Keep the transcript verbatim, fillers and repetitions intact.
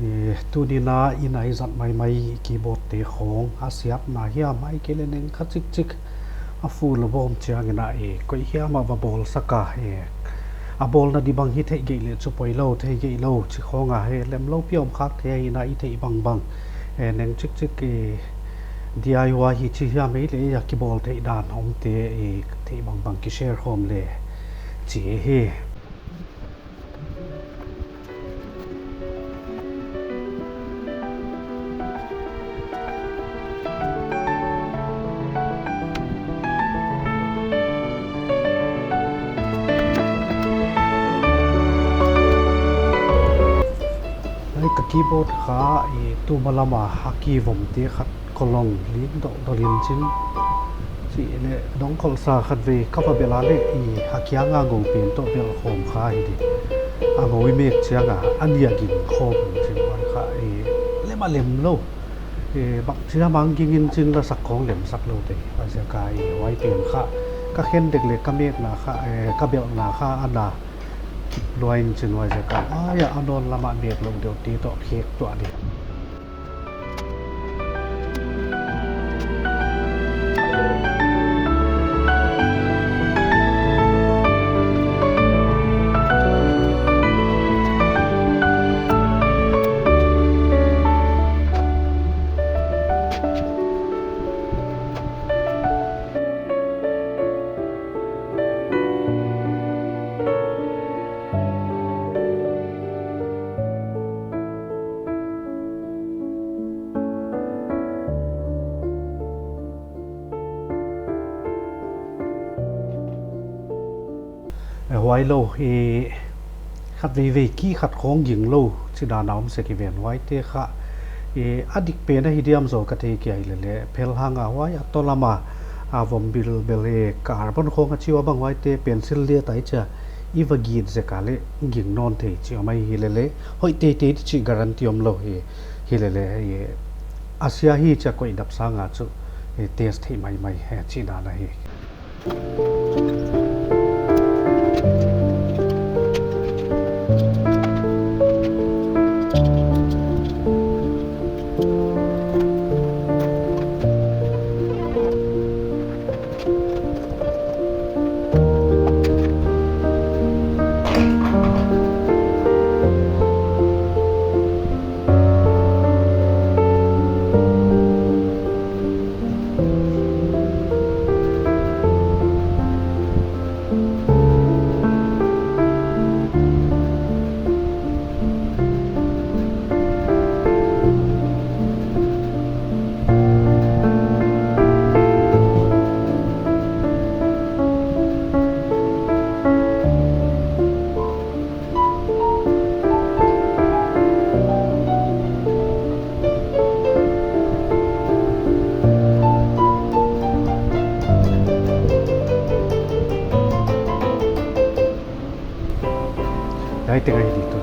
Eh, tuni'n a i nai zat maimai keyboard te khong a siatna hiam ahihkeileh neng kha chikchik a full a bawm chiangin a, eh, koih hiam a va bawlsak a, eh, a bawlna di bang hi theih geih leh chu poilou, theih geih lou chi khong a, eh, lemlou pi om khak thei ahi a, i theih bangbang, eh, neng chikchik, eh, D I Y hi chi hiam ahihkeileh a kibawl theih dan omte, eh, theih bangbang kishare khawm le chi hi. Ai, ka keyboard kha, eh, tuma lam a a key vom te khat kolong ling doldol in chin. Chih leh dong kholsa khat vei ka va belh a leh, i, a kiang a ngou pen toh belh khawm kha hi di. A ngou i mek chiang a, a nih a ging khawm in chin huai kha, i, lem a lem lou. I, bangchi a mang ging in chin la sak khong lemsak lou te. Huaiziak a, i, huai pen kha ka khen dek leh ka mekna kha, eh, ka belhna kha a na kip lua in chin huaiziak a. Ai, a nawn lam a mek lou deuh te toh khek tuah di. Eh, huai lou, eh, khat veivei key khat khong ging lou, chih dan a om sek i ven huaite kha, eh, a dik pen ahi diam zaw ka thei kei a hilele, phel hang a huai a tawlam a, a vom bilbel, eh, carbon khong a chi ua bang huaite pencil liat a i chia, i va git zek a leh ging nawn thei chi om ahi hilele, hoih teitei di chih guarantee omlou hi, hilele, eh, a sia hi chia koih dap sang a chu, eh, test theih maimai, eh, chih dan ahi. Hiai teng ahi di tu